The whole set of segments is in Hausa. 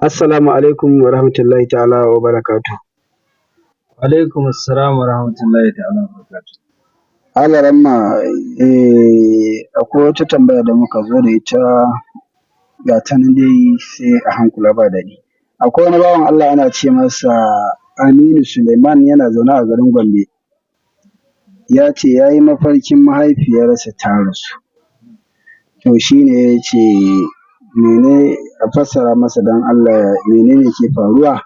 Assalamu alaikum wa rahmatullahi ta'ala wa barakatuhu. Alaikum assalam wa rahmatullahi ta'ala wa barakatuhu. Alaramma, akwai wata tambaya da muka zo da ita, ga ta nan dai sai a hankula ba daɗi. Akwai wani bawan Allah ana ce masa Aminu Suleiman, yana zaune a garin Gombe. Ya ce ya yi mafarkin mahaifiyarsa ta rasu. To shi ne ya ce mene a fassara masa don Allah, menene ke faruwa?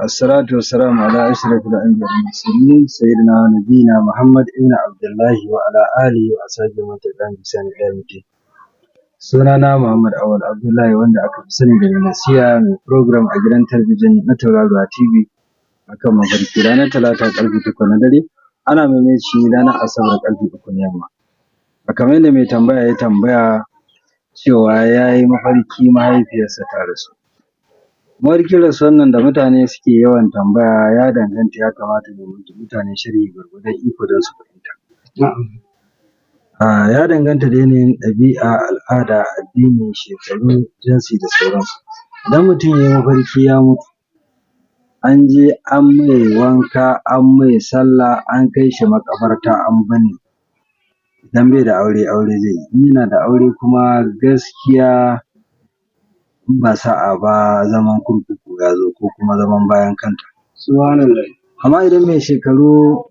Assalatu wassalamu ala ashrafil anbiya'i wal mursalin, sayyidina wa nabiyina Muhammad ibn Abdullahi wa ala alihi wa ashabihi wa man tabi'ahum bi ihsan ila yawmiddin. Sunana Muhammad Awal Abdullahi, wanda aka fi sani da Nasiha, mai program a gidan talabijin na Tauraruwa TV akan mafarki ranar Talata karfe 8 na dare, ana maimaici ranar Asabar karfe 3 na yamma. A kamar yadda mai tambaya ya tambaya cewa ya yi mafarki mahaifiyarsa ta rasu. Mafarkin rasuwan nan da mutane suke yawan tambaya ya danganta, ya kamata mu mutane sharhi gwargwadon iko don su fahimta. Ya danganta da yanayin ɗabi'a, al'ada, addini, shekaru, jinsi da sauransu. Idan mutum ya yi mafarki ya mutu, an je an mai wanka, an mai sallah, an kai shi maƙabarta an binne. Idan bai da aure, aure zai yi. In yana da aure kuma, gaskiya in ba sa'a ba zaman kurkuku ya zo ko kuma zaman bayan kanta. Subhanallah. Amma idan mai shekaru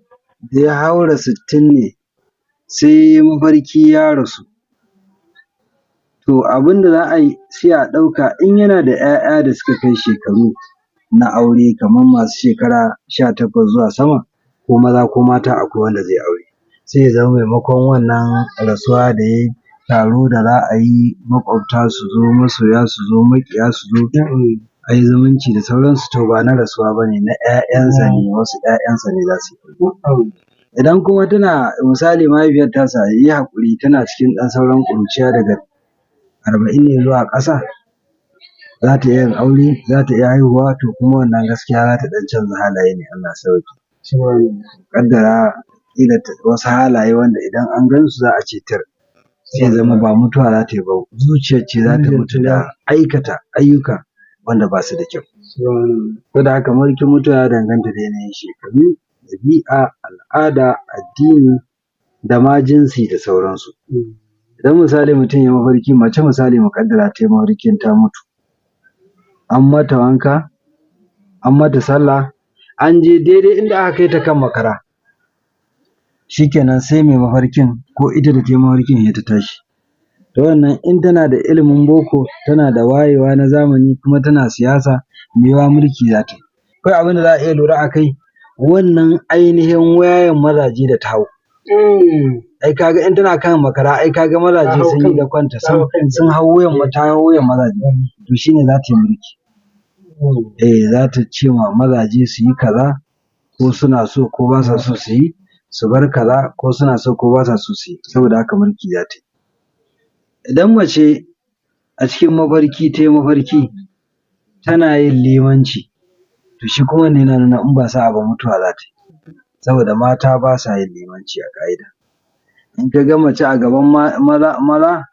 da ya haura 60 ne sai mafarki ya rasu, to abin da za a yi, sai a ɗauka in yana da 'ya'ya da suka kai shekaru na aure, kamar masu shekara 18 zuwa sama, ko maza ko mata, akwai wanda zai aure. Sai ya zama maimakon wannan rasuwa da ya yi, taro da za a yi, maƙwabta su zo, masoya su zo, maƙiya su zo, a yi zumunci da sauransu, to ba na rasuwa ba ne, na 'ya'yansa ne, wasu 'ya'yansa ne za su yi. Idan kuma tana, misali mahaifiyar tasa, yi haƙuri, tana cikin ɗan sauran ƙuruciya, daga 40 ne zuwa ƙasa, za ta iya yin aure, za ta iya haihuwa, to kuma wannan gaskiya za ta ɗan canza halaye ne, Allah sauke. Ƙaddara ƙila wasu halaye wanda idan an gan su za a ce tir, sai zama ba mutuwa za ta yi ba, zuciyar ce za ta mutu da aikata ayyuka wanda ba su da kyau. Saboda haka mafarkin mutuwa ya danganta da yanayin shekaru, ɗabi'a, al'ada, addini da ma jinsi da sauransu. Idan misali mutum ya mafarki, mace misali mu ƙaddara ta yi mafarkin ta mutu, an mata wanka, an mata sallah, an je daidai inda aka kai ta kan makara, shikenan sai mai mafarkin ko ita da ta yi mafarkin ya ta tashi. To wannan in tana da ilimin boko, tana da wayewa na zamani, kuma tana siyasa, mai yiwuwa mulki za ta yi. Kawai abin da za a iya lura a kai, wannan ainihin wayan mazaje da ta hau. Ai kaga in tana kan makara, ai kaga mazaje sun yi da kwanta, sun hau wuyan, ta hau wuyan mazaje, to shine za ta yi mulki. Za ta ce ma mazaje su yi kaza ko suna so ko ba sa so su yi, su bar kaza ko suna so ko ba sa so su yi, saboda haka mulki za ta yi. Idan mace a cikin mafarki ta yi mafarki tana yin limanci, to shi kuma wannan yana nuna in ba sa'a ba mutuwa za ta yi, saboda mata ba sa yin limanci a ƙa'ida. In ka ga mace a gaban maza, maza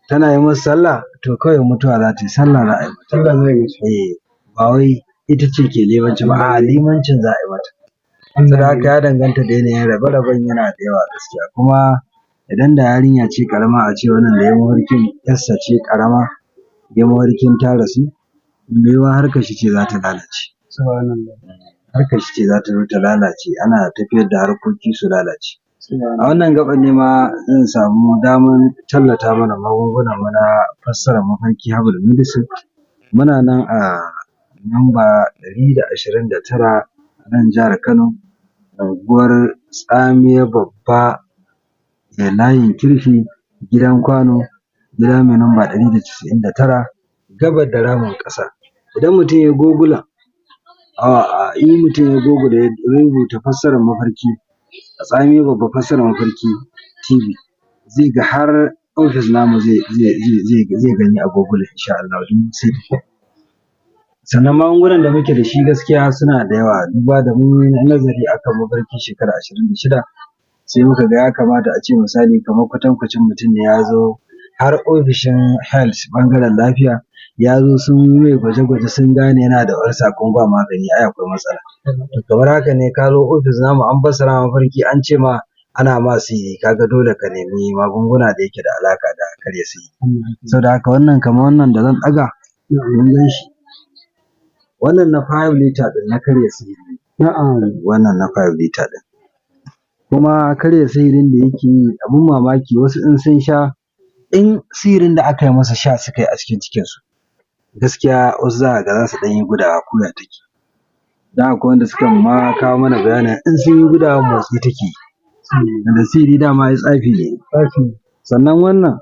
tana yi musu sallah, to kawai mutuwa za ta yi, sallah za a yi mata. Sallah za a yi mata. Eh, ba wai ita ce ke limanci ba, a'a, limancin za a yi mata. Saboda haka ya danganta da yanayin rabe-raben, yana da yawa gaskiya. Kuma idan da yarinya ce ƙarama, a ce wannan da ya mafarkin ƴarsa ce ƙarama, ya mafarkin ta rasu, mai yiwuwa harkar shi ce za ta lalace. Harkar shi ce za ta zo ta lalace, ana tafiyar da harkoki su lalace. A wannan gaɓar ne ma zan samu damar tallata mana magungunan mu na fassarar mafarki, Herbal Medicine. Muna nan a namba 129 a nan jihar Kano, unguwar Tsamiya Babba, da layin Kirfi, gidan kwano, gida mai namba 199, gabar da ramin ƙasa. Idan mutum ya Google, a in mutum ya Google ya rubuta fassarar mafarki a Tsamiya Babba fassarar mafarki TV, zai ga har ofis namu, zai gani a Google insha Allah. Sai sannan magungunan da muke da shi gaskiya suna da yawa, duba da mun yi nazari akan mafarki shekara 26, sai muka ga ya kamata a ce misali kamar kwatankwacin mutum ne ya zo har ofishin health, ɓangaren lafiya, ya zo sun yi mai gwaje-gwaje sun gane yana da ulcer kuma ba magani, ai akwai matsala. To kamar haka ne ka zo ofis namu an fassara ma mafarki an ce ma ana ma sihiri, ka ga dole ka nemi magunguna da yake da alaƙa da karya sihiri. Saboda haka wannan kamar wannan da zan ɗaga, mun gan shi. Wannan na 5 liter ɗin na karya sihiri. Na'am. Wannan na 5 liter ɗin. Kuma karya sihirin da yake yi abin mamaki, wasu in sun sha, in sihirin da aka yi masa sha suka yi a cikin cikinsu, gaskiya wasu za ka ga za su ɗan yi gudawa ko ya take. Don akwai wanda suka ma kawo mana bayanin in sun yi gudawa motsi take yi. Da sihiri dama ai tsafi ne. Sannan wannan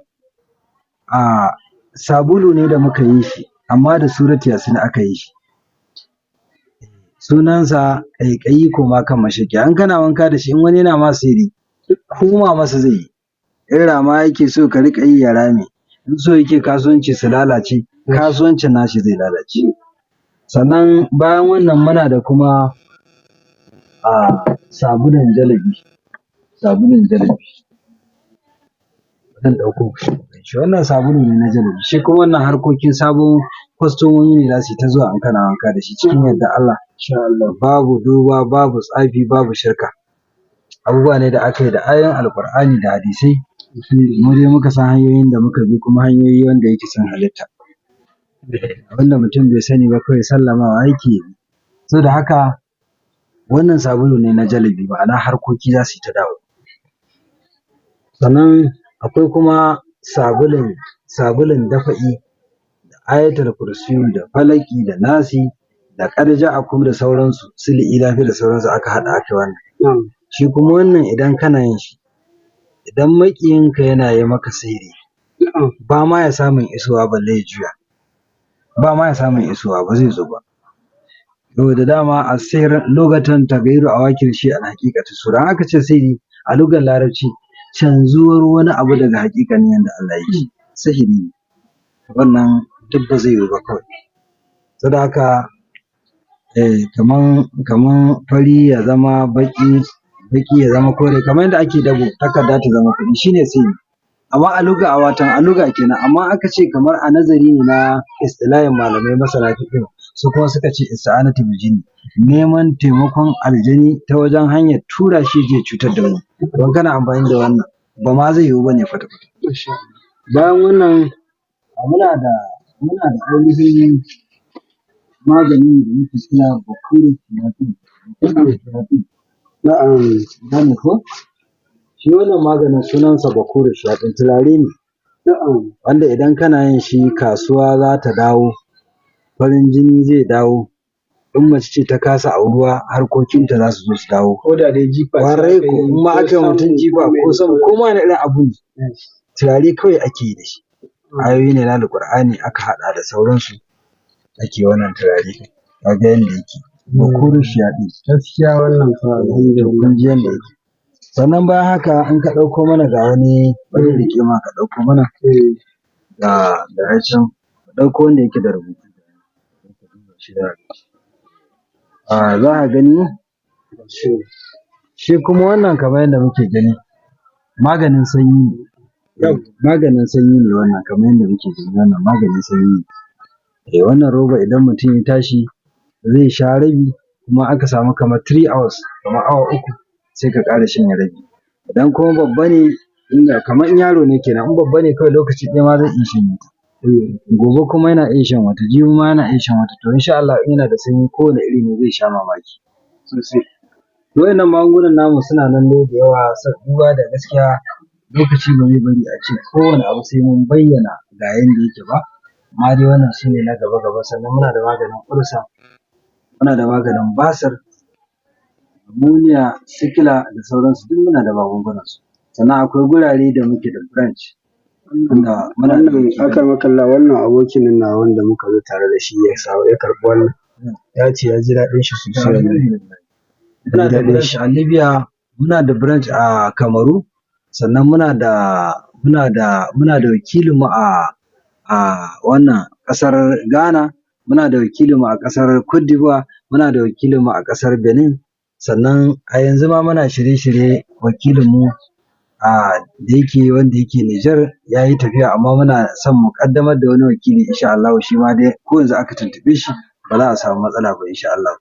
a sabulu ne da muka yi shi, amma da suratu Yasin aka yi shi. Sunansa ƙaiƙayi koma kan masheƙiya. In kana wanka da shi, in wani yana ma sihiri, koma masa zai yi. In rama yake so ka riƙa yi ya rame, in so yake kasuwanci su lalace, kasuwancin nashi zai lalace. Sannan bayan wannan muna da kuma a sabulun jalabi. Sabulun jalabi. Zan ɗauko shi. Wannan sabulu ne na jalabi. Shi kuma wannan harkokin sabon kwastomomi ne za su yi ta zuwa in kana wanka da shi cikin yardar Allah. Insha Allah. Babu duba, babu tsafi, babu shirka. Abubuwa ne da aka yi da ayoyin Alƙur'ani da hadisai. Mu dai muka san hanyoyin da muka bi kuma hanyoyi wanda yake sun halitta. Abinda mutum bai sani ba kawai sallamawa yake yi. Saboda haka wannan sabulu ne na jalabi, ma'ana harkoki za su yi ta dawo. Sannan akwai kuma sabulun, sabulun dafa'i, da ayatul kursiyu, da falaki, da nasi, da qad ja'akum da sauransu, su li'ilafi da sauransu aka haɗa aka yi wannan. Na'am. Shi kuma wannan idan kana yin shi, idan maƙiyinka yana yi maka sihiri, Na'am. ba ma ya samun isowa balle ya juya. Ba ma ya samun isowa, ba zai zo ba. Saboda dama asihir lugatan taghayyiru awakir shi al haqiqati sura. Aka ce sihiri a lugar larabci canzuwar wani abu daga haƙiƙanin yadda Allah ya yi. Sihiri ne. Wannan duk ba zai yiwu ba kawai. Saboda haka, kaman fari ya zama baƙi, baƙi ya zama kore, kamar yadda ake dabo takarda ta zama kuɗi, shine sihiri. Amma a luga, a watan a luga kenan, amma aka ce kamar a nazari ne na istilahin malamai masana fiqh, su kuma suka ce isti'anatu bil jinni, neman taimakon aljani ta wajen hanyar tura shi je cutar da wani. Don kana amfani da wannan, ba ma zai yiwu ba ne kwata-kwata. Bayan wannan, muna da ainihin magani da muke kira bakuru shayatin. Bakuru shayatin. Na'am. Gane ko? Shi wannan maganin sunansa bakuru shayatin, turare ne. Na'am. Wanda idan kana yin shi kasuwa za ta dawo, farin jini zai dawo, in mace ce ta kasa auruwa harkokinta za su zo su dawo. Ko da dai jifa ce Kwarai aka ko, yi, in ma ko aka yi mutum samu jifa ko ko mai sama, ko ma wani irin abu ne, turare kawai ake yi da shi. Ayoyi ne na Alƙur'ani aka haɗa da sauransu ake wannan turare. Ka ga yanda yake. Bakuru shayatin. Gaskiya wannan fa alhamdulillah. Kun ji yanda yake. Sannan bayan haka in ka ɗauko mana ga wani bari riƙe ma ka ɗauko mana. Ga ga ya can, ka ɗauko wanda yake da rubutu. A za a gani shi kuma wannan kamar yadda muke gani maganin sanyi ne. Maganin sanyi ne wannan kamar yadda muke gani wannan maganin sanyi ne. Wannan roba idan mutum ya tashi zai sha rabi, kuma aka samu kamar 3 hours, kamar awa 3 sai ka ƙara shanye rabi. Idan kuma babba ne, inda kamar in yaro ne kenan, in babba ne kawai lokaci ɗaya ma zai iya shanye ta. Gobe kuma yana iya shan wata, jibi ma yana iya shan wata. To insha Allah in yana da sanyi kowane iri ne zai sha mamaki sosai. Waɗannan magungunan namu suna nan dai da yawa, duba da gaskiya lokaci ba zai bari a ce kowane abu sai mun bayyana ga yanda yake ba. Amma dai wannan su ne na gaba-gaba. Sannan muna da maganin ulcer, muna da maganin basir, pneumonia, sikila da sauransu, duk muna da magungunan su. Sannan akwai gurare da muke da branch. Wanda muna da Wannan wakilai. aka makalla wannan abokin nan nawa wanda muka zo tare da shi ya samu ya karɓi wannan. Ya ce ya ji daɗin shi sosai wallahi. Muna da branch a Libya, muna da branch a Kamaru, sannan muna da wakilinmu a wannan ƙasar Ghana, muna da wakilinmu a ƙasar Cote d'Ivoire, muna da wakilinmu a ƙasar Benin, sannan a yanzu ma muna shirye-shirye wakilinmu Da yake wanda yake Nijar ya yi tafiya, amma muna son mu ƙaddamar da wani wakili insha Allahu, shi ma dai ko yanzu aka tuntuɓe shi ba za a samu matsala ba insha Allahu.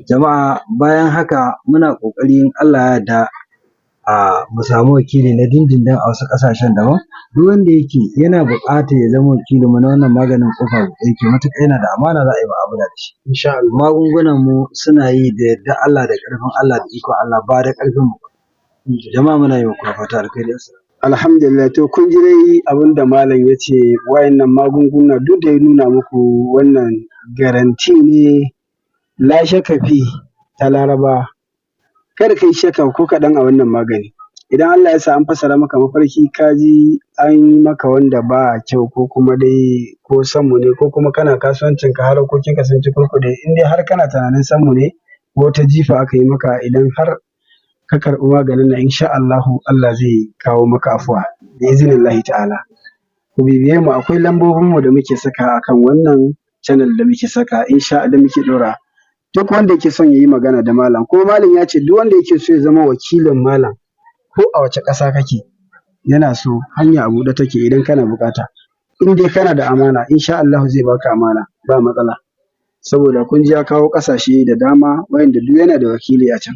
Jama'a, bayan haka muna ƙoƙari in Allah ya yarda mu samu wakili na dindindin a wasu ƙasashen daban. Duk wanda yake yana buƙatar ya zama wakilin mu na wannan maganin, ƙofa buɗe yake, matuƙar yana da amana za a yi mu'amala da shi. Insha Allah. Magungunan mu suna yi da yardar Allah, da ƙarfin Allah, da ikon Allah, ba da ƙarfin mu ba. Jama'a, muna yi muku fata alkhairi. Alhamdulillah. To, kun ji dai abin da malam ya ce. Wayannan magunguna duk da ya nuna muku, wannan garanti ne, la shakka fi ta Laraba. Kada ka yi shakka ko kaɗan a wannan magani. Idan Allah ya sa an fassara maka mafarki, ka ji an yi maka wanda ba kyau, ko kuma dai ko sammu ne, ko kuma kana kasuwancin ka harkokinka sun ci kurkuɗe, in dai har kana tunanin sammu ne ko ta jifa aka yi maka, idan har ka karɓi maganin nan, insha Allahu Allah zai kawo maka afuwa bi iznillahi ta'ala. Ku bibiye mu, akwai lambobin mu da muke saka akan wannan channel da muke saka insha da muke ɗora. Duk wanda yake son ya yi magana da malam, ko malam ya ce duk wanda yake so ya zama wakilin malam, ko a wace ƙasa kake, yana so, hanya a buɗe take. Idan kana buƙata, in dai kana da amana, insha Allahu zai baka amana, ba matsala. Saboda kun ji ya kawo ƙasashe da dama wayanda duk yana da wakili a can.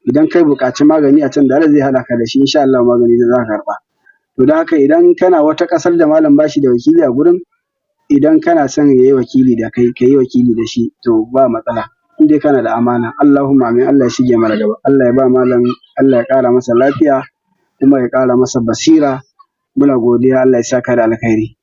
Idan kai buƙaci magani a can, da zai haɗa ka da shi, insha Allah magani da za ka karɓa. To, don haka idan kana wata ƙasar da malam bashi da wakili a gurin, idan kana son ya yi wakili da kai, ka yi wakili da shi, to ba matsala in dai kana da amana. Allahumma amin. Allah ya shige mana gaba, Allah ya ba malam, Allah ya ƙara masa lafiya kuma ya ƙara masa basira. Muna godiya, Allah ya saka da alkhairi.